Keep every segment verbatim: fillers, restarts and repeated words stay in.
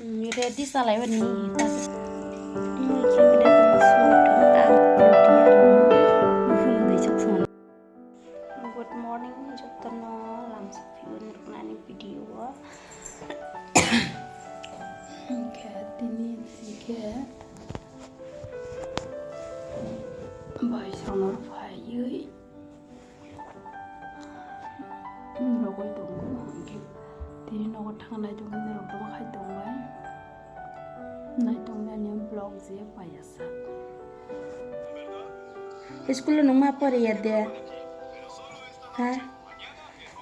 Ready salai bani ta. Mui khe bile tongma songwi thong ang roti aro mui mui mui sok song. Good morning jotono lamsa phiyun ruknani video o. Khe tini khe bai sonor phaiwi. Nogwi tongo, hwnkhe tini nogo thang nai tongkhe norok tongma khai tongbai. Nai tongbai ani vlog je paiya sak. School o nung ma pore ya de? Ha?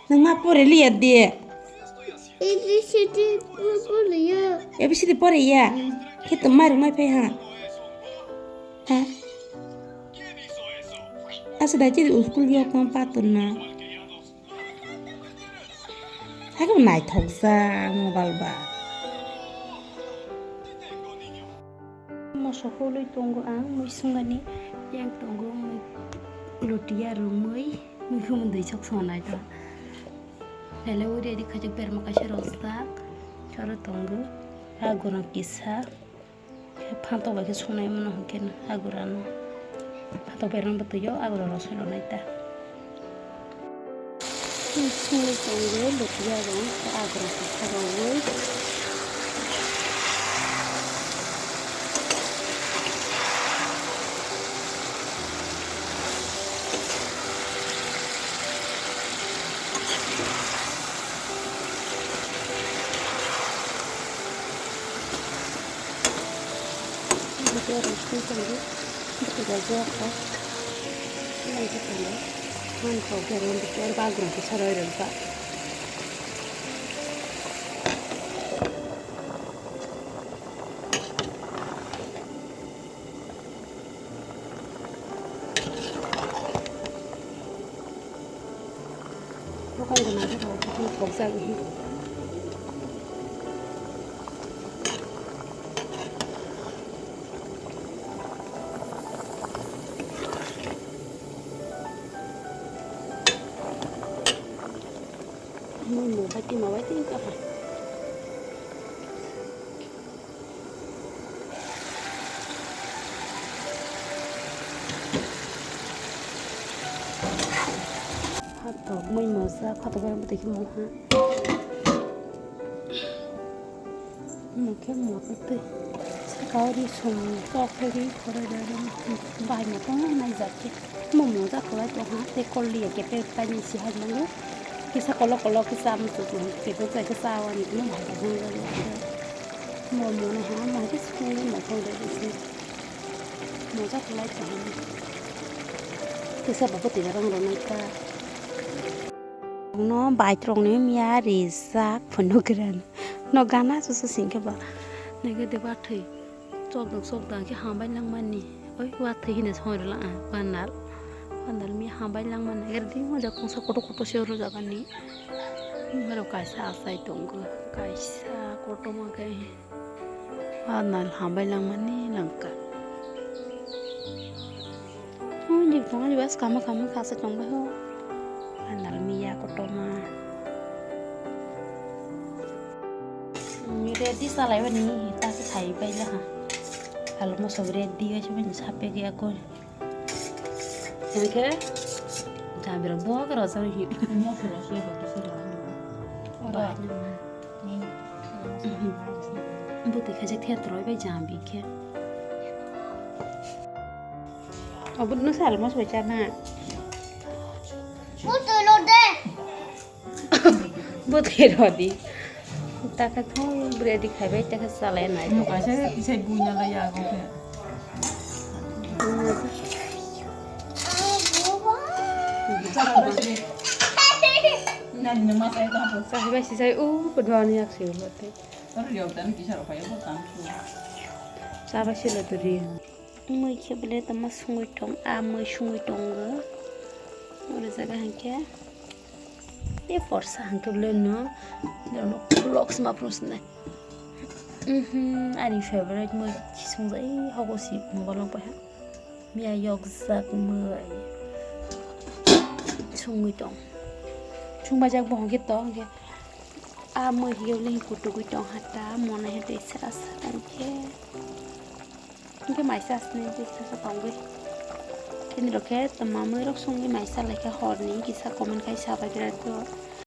Nung ma pore li ya de? A B C D pore ya. A B C D pore ya? Khe tong ma rung mai phai ha? Ha? Asa dai chiri uskul yok ma patur na. Hakhe bo naithok sa mobile ba. Moso khulwi tongo ang mui sungani yang tongo mui loti ya rwmwi mui humundwi sok sonai ta. Hele uri adi khajak berma kaisa rojak choro tongo ha gorang kisa. Phantok bai khe sunai mano hwnkhe agurano. Phantok berma bwtwi o agura rw soi rwnai ta. Sungwi tongo loti ya rw agura kisa rw. Bwtwi rok swi tongo, bwtwi rok bwkha. Nai khe tongo, mangkok khe rw bwtwi rok, bagrang khe sarai rwkha. Bukan guna bukan bukan kau sa ini. Ini mau hati mau hati apa? Phatok mui moja, phatok bai bwtwi khe mungha. Mungkhe motwi twi saka o ri song tok khe ri khoro ri bai moto naijak khe. Mo moja kwlai tongha tei kol ri ya khe tei taini si hai mango. Kisa kolok kolok khe cha muchung tong khe bo chai khe cha o ani khe bo hai khe hwnjak ya khe. Mo mone ha mo hai khe songwi mo thang de se. Moja kwlai tong. Kisa bo bwtwi rong rwnai ta. No bike rok ni miya rijak phunuk ran. No gana susu singke ba. Nege de ba thwi. Chok dok chok dok khe hambai langmani. Oi wa thwi hine songwi rwla ang. Banal. Banal miya hambai langmani. Ger di moja kungsa kotor kotor se rwjak ani. Mero kaisa asai tongo. Kaisa kotor ma kai. Anal hambai langmani langka. Oh, jibong ani bas kama kama kasa tongbai ho. Anal miya kotoma. Ready salai bani ta khai bai la ha. Alu mosok ready oi se bani sape ge akon. Hingke jambi rok bo khe rojak rw hi. Oro. Ba. Bwtwi khaijak the toroi bai jambi khe. Obo no sal mos bai chana. Bwtwi lo de. Bwtwi rw di. Takhe thung bwrwi di khaibai takhe chalai nai. Mo kaisa kisa buina lai yago khe. Nani no masai ta. Chahai bai sisai u pudwani yak siu bate. Oro yok dan kisa rok phai bo tam. Chaba sila turi. Mui khe bwle tama sungwi thong, a mui sungwi tongo. Oro jaga hinkhe tei porsa hinkhe bwle no, no vlogs ma phunuksinai. Mhm, ani favorite mui khe sungjak, ei hogo si mobile o paha. Miya yokjak mui sungwi tong. Sungbajak bo hinkhe tong hinkhe. A mui hiyo le hi kutugwi tong ha ta, mona he tei sa sa tong khe. Hingke maisa asni je sa sa tongwi. Tini rok khe tma mui rok songwi maisa lai khe horni kisa comment khai sa bai birat khe.